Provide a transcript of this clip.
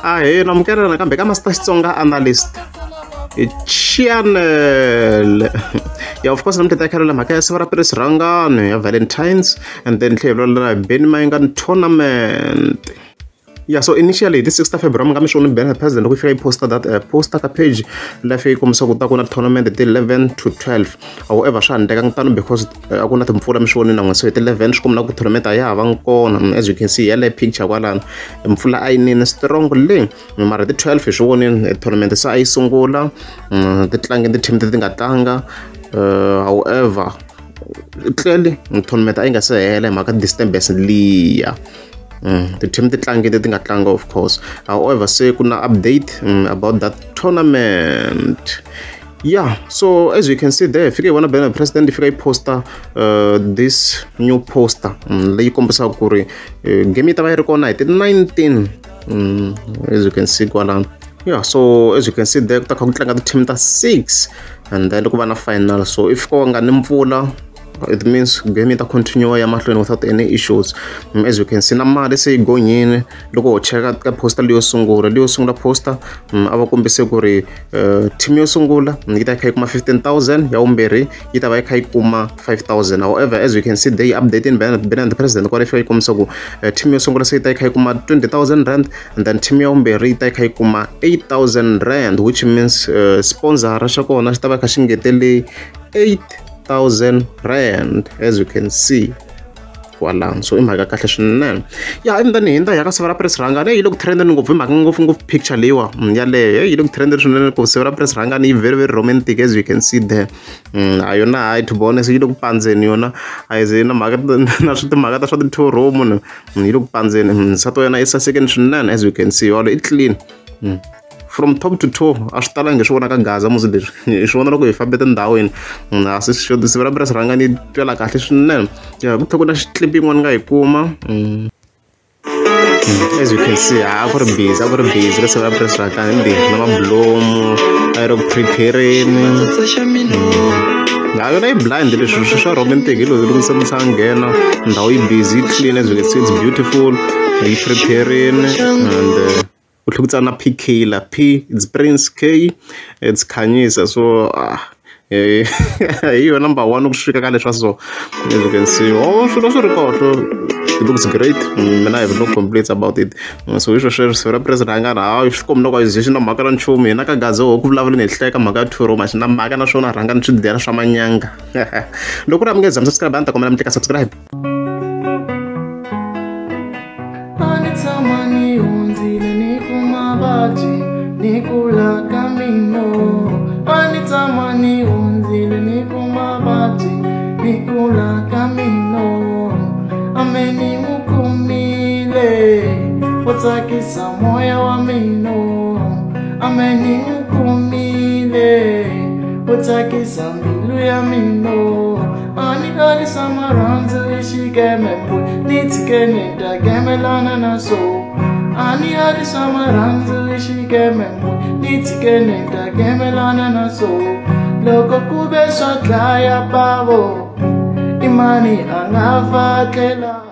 Ahe namukela nakambe ka Master Xitsonga Analyst Channel. Yeah, of course namuntlha ta khalela mhaka ya siku ra Prince Rhangani ya Valentine's and then tlhela hi Benny Mayengani tournament. Yeah, so initially this 6th of February nga mi swona Ben President loko fika yi posta that posta ka page la fika yi kombisa ku ta ku na tournament ti 11 to 12. However swa endleka tano because a ku na timpfula mi swona nan'we, so hi ti 11 swi komba ku tournament a ya ha va kona. As you can see yale picture kwalano mpfula a yi nini strong le, mara ti 12 hi swi vonile tournament se a yi sungula ti tlangi ti-team ti nga tlanga. However clearly tournament a yi nga se hela hi mhaka disturbance liya. The team ti tlangile ti nga tlanga of course. However se ku na update about that tournament. Yeah, so as you can see there, fika yi vona Ben President fika yi posta this new poster leyi kombisaka ku ri game yi ta va yi ri kona hi ti 19, as you can see kwalano. Yeah, so as you can see there ku ta kha ku tlanga ti-team ta 6 and then ku va na final. So if ko nga ni mpfula, it means game yi ta continue ya mahlweni without any issues. As you can see na mali se yi gonyini loko ho cheka ka poster leyo sungula poster, a va kombise ku ri team yo sungula yi ta kha yi kuma 15,000, ya vumbirhi yi ta va yi kha yi kuma 5,000. However as you can see they updating Ben and the President kwale fika yi kombisa ku team yo sungula se yi ta yi kha yi kuma 20,000 rand and then team ya vumbirhi yi ta yi kha yi kuma 8,000 rand, which means sponsor xa kona xi ta va kha xi ngetele 8,000 rand, as you can see kwalano. So i mhaka kahle swinene. Ya and then hi ya ka siku ra Prince Rhangani yi le ku trendeni ngopfu hi mhaka ngopfungopfu picture leyiwa yaleyo yi le ku trendeni swinene ku siku ra Prince Rhangani yi very very romantic, as you can see there. A yona hayi, to be honest yi le ku pandzeni yona, a yi ze na mhaka na swi timhaka ta swa ti-two room yi le ku pandzeni. Nsati wa yena yi sasekeni swinene, as you can see walo i clean from top to toe. A swi talangi swi vonaka Gaza musi leswi hi swi vona loko hi fambe tindhawini. A swi siku ra Prince Rhangani yi twela kahle swinene. Ya ku tlhela ku na xiclip yin'wana nga yi kuma. As you can see a ku ri busy, a ku ri busy ka siku ra Prince Rhangani na mabulomu a yi ri ku prepare-ni. Ha yona yi blind leswi swi swa romantic hi loko se a nghena ndhawu yi busy yi clean, as you can see it's beautiful, yi prepare-ini and u tlhela na PK la P it's Prince, K it's Khanyisa. So hi yona number 1 ku fika ka leswa. So as you can see, oh swilo swi ri kahle, it looks great. Mina I have no complaints about it. So hi swo sweswo ra President Rhangani hayi swi komba loko a xi na mhaka na nchumu hina ka Gaza ho ku vulavuleni hi hleka mhaka ya two room a xi na mhaka na swona Rhangani swi dela swa manyanga. Loko ri mi nge zami subscribe a ni ta kombela mi tlika subscribe. Nikula kamino anitama ni hundzile ni kuma vabyi nikula kamino ameni mukumile wo tsakisa moya wa mino ameni mukumile wo tsakisa mbilu ya mino ani alisa marhandzu xikeme ni tshike ni ta gemelana na so ani alisa marhandzu xikeme ni tshike ni ta gemelana na so loko ku ve swa dlaya pavo imani a nga fa tlela.